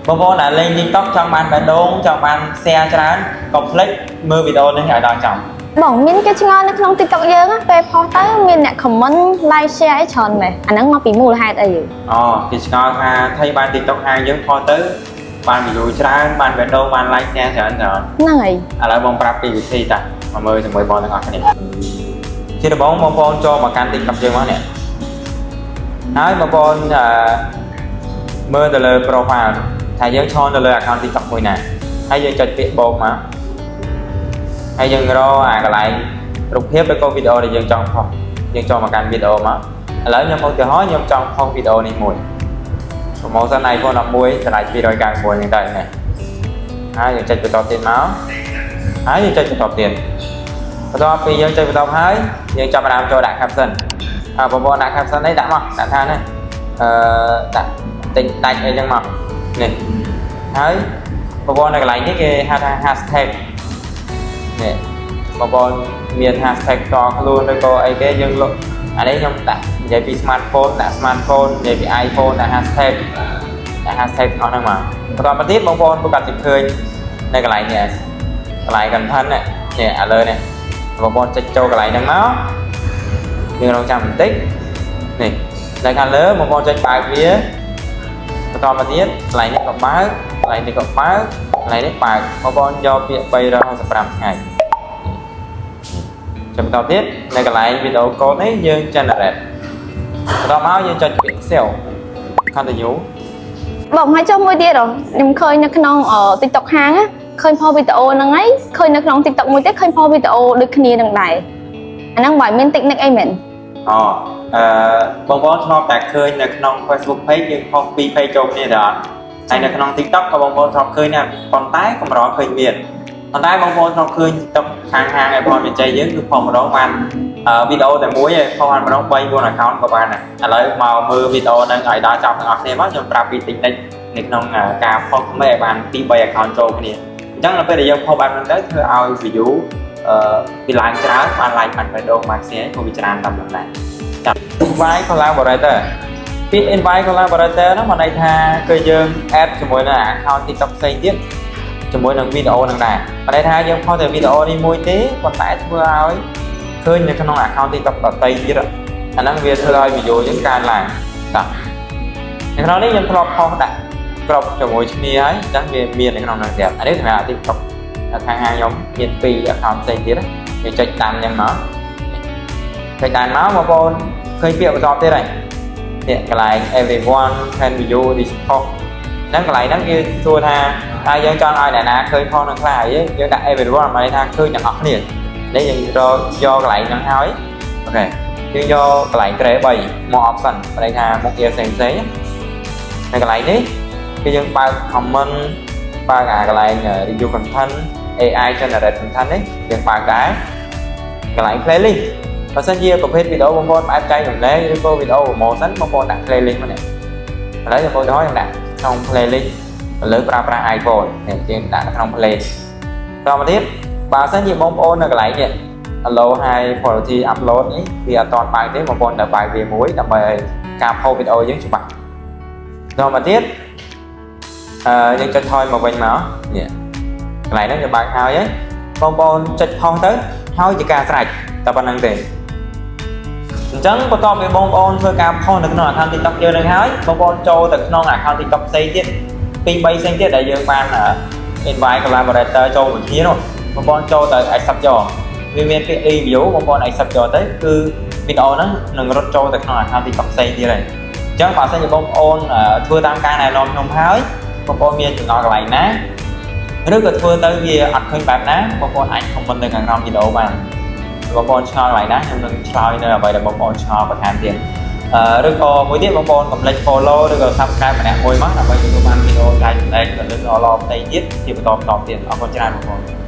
បងប្អូនដែលលេង TikTok ចង់បានបេះដូងចង់បាន share ច្រើនកុំភ្លេចមើលវីដេអូនេះឲ្យដល់ចប់ បងមានគេឆ្ងល់នៅក្នុង TikTok យើងណាពេលផុសទៅមានអ្នក comment like share អីច្រើនមែនអាហ្នឹងមកពីមូលហេតុអី? អូគេឆ្ងល់ថាថៃបាន TikTok ហាងយើងផុសទៅបាន view ច្រើនបានបេះដូងបាន like share ច្រើនច្រើន។ ហ្នឹងហើយ។ ឥឡូវបងប្រាប់ពីវិធីតាមកមើលជាមួយបងទាំងអស់គ្នាជាដំបូងបងប្អូនចូលមកកាន់ TikTok យើងមកនេះហើយបងប្អូនអឺមើលទៅលើ profile ថាយើងឈរនៅលើ account TikTok មួយណាហើយយើងចុចពាក្យបូកមកហើយយើងរកអាកន្លែងរូបភាពឬក៏វីដេអូដែលយើងចង់ផុសយើងចូលមកកាន់វីដេអូមកឥឡូវខ្ញុំឧទាហរណ៍ខ្ញុំចង់ផុសវីដេអូនេះមួយ promotion iPhone 11តម្លៃ299ហ្នឹងទៅនេះហើយយើងចុចបន្តទៀតមកហើយយើងចុចបន្តទៀតបន្ទាប់ពីយើងចុចបន្តហើយយើងចាប់ផ្ដើមចូលដាក់ caption អើបងប្អូនដាក់ caption នេះដាក់មកដាក់ថានេះដាក់តិចដាច់អីចឹងមកនេះហើយបងប្អូននៅកន្លែងនេះគេហៅថា hashtag នេះបងប្អូនមាន hashtag តខ្លួនឬក៏អីគេយើងលុបអានេះខ្ញុំដាក់និយាយពី smartphone ដាក់ smartphone និយាយពី iPhone ដាក់ hashtag ដាក់ hashtag ទាំងអស់ហ្នឹងមកបន្តមកទៀតបងប្អូនប្រកាសជាឃើញនៅកន្លែងនេះកន្លែង content នេះនេះឥឡូវនេះបងប្អូនចុចចូលកន្លែងហ្នឹងមកយើងរងចាំបន្តិចនេះនៅខាងលើបងប្អូនចុចបើកវាបន្តមកទៀតកន្លែងនេះក៏បើកកន្លែងនេះក៏បើកកន្លែងនេះបើកបងប្អូនយកពាក្យ365ថ្ងៃចាំបន្តទៀតនៅកន្លែង video code នេះយើង generate បន្តមកយើងចុចពាក្យ save continue។ បងហើយចុះមួយទៀតហ៎ខ្ញុំឃើញនៅក្នុង TikTok ហាងណាឃើញផុសវីដេអូហ្នឹងហើយឃើញនៅក្នុង TikTok មួយទៀតឃើញផុសវីដេអូដូចគ្នានឹងដែរអាហ្នឹងបើមាន technique អីមែន? អូអឺបងប្អូនធ្លាប់តែឃើញនៅក្នុង Facebook page យើងផុសពីរ page ចូលគ្នាទេអត់ហើយនៅក្នុង TikTok ក៏បងប្អូនធ្លាប់ឃើញដែរប៉ុន្តែកម្រឃើញមានប៉ុន្តែបងប្អូនធ្លាប់ឃើញ TikTok ខាងហាង Apple មានជ័យយើងគឺផុសម្ដងបានវីដេអូតែមួយឯងផុសបានម្ដង3 4 account ក៏បានដែរឥឡូវមកមើលវីដេអូហ្នឹងឲ្យដល់ចប់ទាំងអស់គ្នាមកខ្ញុំប្រាប់ពី technique នៅក្នុងការផុសថ្មីឲ្យបាន2 3 account ចូលគ្នាអញ្ចឹងដល់ពេលដែលយើងផុសបែបហ្នឹងទៅធ្វើឲ្យ view វាឡើងច្រើនបាន like បានបេះដូងបាន share ក៏វាច្រើនតាមហ្នឹងដែរ។ Invite collaborator ពាក្យ invite collaborator ហ្នឹងមានន័យថាគឺយើង add ជាមួយនឹង account TikTok ផ្សេងទៀតជាមួយនឹងវីដេអូហ្នឹងដែរមានន័យថាយើងផុសតែវីដេអូនេះមួយទេប៉ុន្តែធ្វើឲ្យឃើញនៅក្នុង account TikTok ដទៃទៀតអាហ្នឹងវាធ្វើឲ្យ video យើងកើនឡើងតោះនៅក្នុងនេះខ្ញុំធ្លាប់ផុសដាក់ក្របជាមួយគ្នាហើយអញ្ចឹងវាមាននៅក្នុងហ្នឹងទៀតអានេះសម្រាប់ TikTok ខាងហាងខ្ញុំមាន2 account ផ្សេងទៀតយើងចុចតាមអញ្ចឹងមកចុចតាមមកបងប្អូនឃើញពាក្យបន្តទៀតហើយនេះកន្លែង everyone can view this post ហ្នឹងកន្លែងហ្នឹងគេសួរថាតើយើងចង់ឲ្យអ្នកណាឃើញផុសនឹងខ្លះហើយយើងដាក់ everyone មានន័យថាឃើញទាំងអស់គ្នានេះយើងរកយកកន្លែងហ្នឹងហើយ OK យើងយកកន្លែង tray 3មក option មានន័យថាមុខងារផ្សេងផ្សេងនៅកន្លែងនេះគឺយើងបើក comment បើកអាកន្លែង review content AI generate content នេះយើងបើកដែរកន្លែង playlist បើសិនជាប្រភេទវីដេអូបងប្អូនបែបចែករំលែកឬក៏វីដេអូ promotion បងប្អូនដាក់ playlist មកនេះឥឡូវបងប្អូនទៅខ្ញុំដាក់ក្នុង playlist ឥឡូវប្រើប្រាស់ iPhone នេះយើងដាក់ក្នុង playlist តមកទៀតបើសិនជាបងប្អូននៅកន្លែងនេះ allow high quality upload នេះវាអត់ទាន់បើកទេបងប្អូនត្រូវបើកវាមួយដើម្បីឲ្យការផុសវីដេអូយើងច្បាស់តមកទៀតយើងចុចថយមកវិញមកនេះកន្លែងហ្នឹងយើងបើកហើយហើយបងប្អូនចុចផុសទៅហើយជាការស្រេចតែប៉ុណ្្នឹងទេអញ្ចឹងបន្ទាប់ពីបងប្អូនធ្វើការផុសនៅក្នុង account TikTok យើងនឹងហើយបងប្អូនចូលទៅក្នុង account TikTok ផ្សេងទៀត2 3ផ្សេងទៀតដែលយើងបាន invite collaborator ចូលមួយគ្នានោះបងប្អូនចូលទៅ accept យកវាមានពាក្យ review បងប្អូន accept យកទៅគឺវីដេអូហ្នឹងនឹងរត់ចូលទៅក្នុង account TikTok ផ្សេងទៀតហើយអញ្ចឹងបើសិនជាបងប្អូនធ្វើតាមការណែនាំខ្ញុំហើយបងប្អូនមានចំណងកន្លែងណាឬក៏ធ្វើទៅវាអត់ឃើញបែបណាបងប្អូនអាច comment នៅខាងក្រោមវីដេអូបានបងប្អូនឆ្ងល់កន្លែងណាខ្ញុំនឹងឆ្លើយនៅអ្វីដែលបងប្អូនឆ្ងល់បន្ថែមទៀតឬក៏មួយទៀតបងប្អូនកុំភ្លេច follow ឬក៏ subscribe ម្នាក់មួយមកដើម្បីទទួលបានវីដេអូចែករំលែកទៅលើល្អៗផ្សេងទៀតជាបន្តបន្តទៀតអរគុណច្រើនបងប្អូន។